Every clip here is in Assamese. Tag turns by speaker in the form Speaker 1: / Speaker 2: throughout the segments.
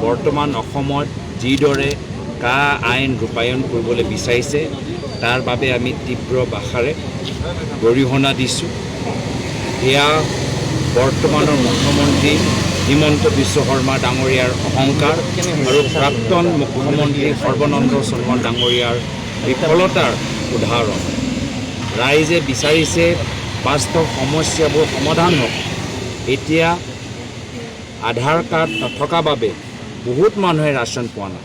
Speaker 1: বৰ্তমান অসমত যিদৰে কা আইন ৰূপায়ণ কৰিবলৈ বিচাৰিছে, তাৰ বাবে আমি তীব্ৰ ভাষাৰে গৰিহণা দিছোঁ। এয়া বৰ্তমানৰ মুখ্যমন্ত্ৰী হিমন্ত বিশ্ব শৰ্মা ডাঙৰীয়াৰ অহংকাৰ আৰু প্ৰাক্তন মুখ্যমন্ত্ৰী সৰ্বানন্দ সোণোৱাল ডাঙৰীয়াৰ বিফলতাৰ উদাহৰণ। ৰাইজে বিচাৰিছে বাস্তৱ সমস্যাবোৰ সমাধান হওক। এতিয়া আধাৰ কাৰ্ড নথকা বাবে বহুত মানুহে ৰাচন পোৱা নাই।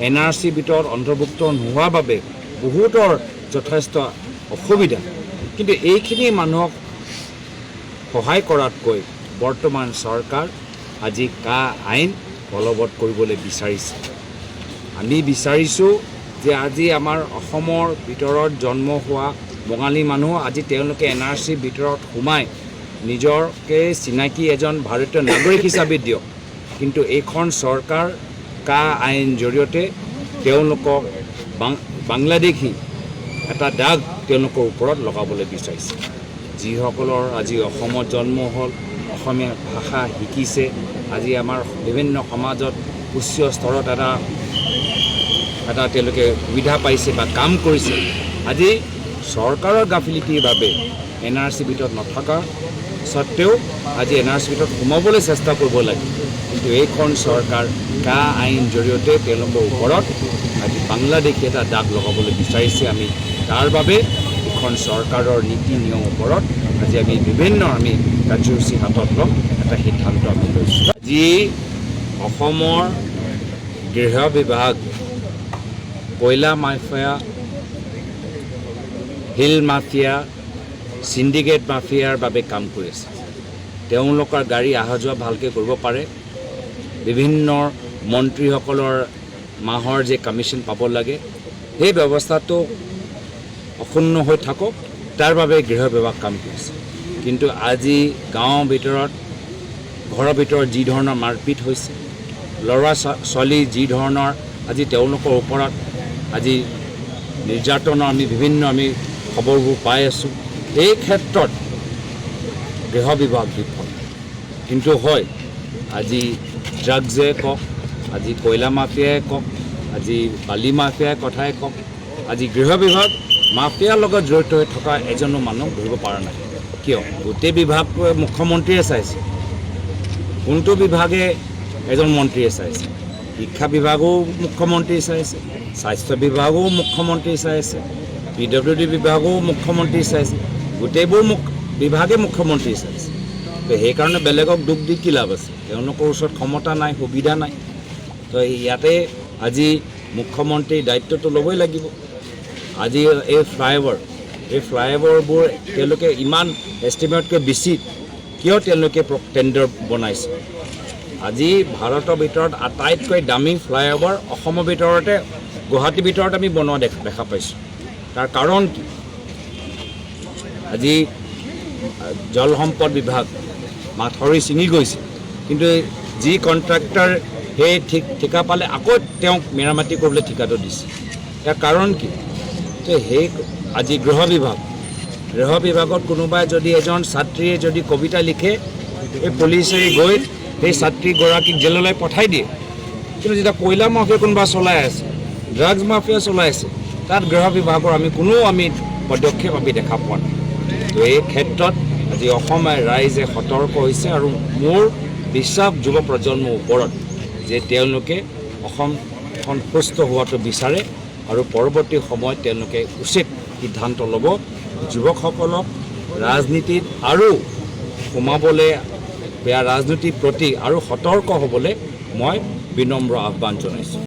Speaker 1: এনআৰচিৰ ভিতৰত অন্তৰ্ভুক্ত নোহোৱাৰ বাবে বহুতৰ যথেষ্ট অসুবিধা। কিন্তু এইখিনি মানুহক সহায় কৰাতকৈ বৰ্তমান চৰকাৰ আজি কা আইন বলবৎ কৰিবলৈ বিচাৰিছে। আমি বিচাৰিছোঁ যে আজি আমাৰ অসমৰ ভিতৰত জন্ম হোৱা বঙালী মানুহ আজি তেওঁলোকে এনআৰচিৰ ভিতৰত সোমাই নিজকে চিনাকি এজন ভাৰতীয় নাগৰিক হিচাপে দিয়ক। কিন্তু এইখন চৰকাৰ কা আইন জৰিয়তে তেওঁলোকক বাংলাদেশী এটা দাগ তেওঁলোকৰ ওপৰত লগাবলৈ বিচাৰিছে। যিসকলৰ আজি অসমত জন্ম হ'ল, অসমীয়া ভাষা শিকিছে, আজি আমাৰ বিভিন্ন সমাজত উচ্চ স্তৰত এটা এটা তেওঁলোকে সুবিধা পাইছে বা কাম কৰিছে, আজি চৰকাৰৰ গাফিলতিৰ বাবে এনআৰচিৰ ভিতৰত নথকা স্বত্তেও আজি এনআৰচিৰ ভিতৰত সোমাবলৈ চেষ্টা কৰিব লাগে। কিন্তু এইখন চৰকাৰ কা আইন জৰিয়তে তেওঁলোকৰ ওপৰত আজি বাংলাদেশী এটা দাগ লগাবলৈ বিচাৰিছে। আমি তাৰ বাবে এইখন চৰকাৰৰ নীতি নিয়মৰ ওপৰত আজি আমি বিভিন্ন আমি কাৰ্যসূচী হাতত ল'ম, এটা সিদ্ধান্ত আমি লৈছোঁ। আজি অসমৰ গৃহ বিভাগ কয়লা মাফিয়া, শিল মাফিয়া, চিণ্ডিকেট মাফিয়াৰ বাবে কাম কৰি আছে। তেওঁলোকৰ গাড়ী অহা যোৱা ভালকৈ কৰিব পাৰে, বিভিন্ন মন্ত্ৰীসকলৰ মাহৰ যে কমিশ্যন পাব লাগে সেই ব্যৱস্থাটো অক্ষুণ্ণ হৈ থাকক, তাৰ বাবে গৃহ বিভাগ কাম কৰিছে। কিন্তু আজি গাঁৱৰ ভিতৰত, ঘৰৰ ভিতৰত যি ধৰণৰ মাৰপিট হৈছে, ল'ৰা ছোৱালী যি ধৰণৰ আজি তেওঁলোকৰ ওপৰত আজি নিৰ্যাতনৰ আমি বিভিন্ন আমি খবৰবোৰ পাই আছোঁ, এই ক্ষেত্ৰত গৃহ বিভাগ বিফল। কিন্তু হয়, আজি ড্ৰাগছে কওক, আজি কয়লা মাফিয়াই কওক, আজি বালি মাফিয়াৰ কথাই কওক, আজি গৃহ বিভাগ মাফিয়াৰ লগত জড়িত হৈ থকা এজনো মানুহ ধৰিব পৰা নাই। কিয়? গোটেই বিভাগটোৱে মুখ্যমন্ত্ৰীয়ে চাইছে, কোনটো বিভাগে এজন মন্ত্ৰীয়ে চাইছে? শিক্ষা বিভাগো মুখ্যমন্ত্ৰীয়ে চাইছে, স্বাস্থ্য বিভাগো মুখ্যমন্ত্ৰীয়ে চাইছে, পিডব্লিউ ডি বিভাগো মুখ্যমন্ত্ৰীয়ে চাইছে, গোটেইবোৰ বিভাগে মুখ্যমন্ত্ৰীয়ে চাইছে। তো সেইকাৰণে বেলেগক দোষ দি কি লাভ আছে? তেওঁলোকৰ ওচৰত ক্ষমতা নাই, সুবিধা নাই। তো ইয়াতে আজি মুখ্যমন্ত্ৰীৰ দায়িত্বটো ল'বই লাগিব। আজি এই ফ্লাইঅভাৰ, এই ফ্লাইঅভাৰবোৰ তেওঁলোকে ইমান এষ্টিমেটতকৈ বেছি কিয় তেওঁলোকে টেণ্ডাৰ বনাইছে? আজি ভাৰতৰ ভিতৰত আটাইতকৈ দামী ফ্লাইঅভাৰ অসমৰ ভিতৰতে, গুৱাহাটীৰ ভিতৰত আমি বনোৱা দেখা পাইছোঁ। তাৰ কাৰণ কি? আজি জল সম্পদ বিভাগ মাথাউৰি ছিঙি গৈছে, কিন্তু যি কণ্ট্ৰাক্টৰ সেই ঠিকা পালে আকৌ তেওঁক মেৰামতি কৰিবলৈ ঠিকাটো দিছে। ইয়াৰ কাৰণ কি? তো সেই আজি গৃহ বিভাগত কোনোবাই যদি এজন ছাত্ৰীয়ে যদি কবিতা লিখে, এই পুলিচে গৈ সেই ছাত্ৰীগৰাকীক জেললৈ পঠাই দিয়ে। কিন্তু যেতিয়া কয়লা মাফিয়া কোনোবা চলাই আছে, ড্ৰাগছ মাফিয়া চলাই আছে, তাত গৃহ বিভাগৰ আমি কোনো আমি পদক্ষেপ আমি দেখা পোৱা নাই। তো এই ক্ষেত্ৰত আজি অসমীয়া ৰাইজে সতৰ্ক হৈছে আৰু মোৰ বিশ্বাস যুৱ প্ৰজন্মৰ ওপৰত যে তেওঁলোকে অসমখন সুস্থ হোৱাটো বিচাৰে আৰু পৰৱৰ্তী সময়ত তেওঁলোকে উচিত সিদ্ধান্ত ল'ব। যুৱকসকলক ৰাজনীতিত আৰু সোমাবলৈ, বেয়া ৰাজনীতিৰ প্ৰতি আৰু সতৰ্ক হ'বলৈ মই বিনম্ৰ আহ্বান জনাইছোঁ।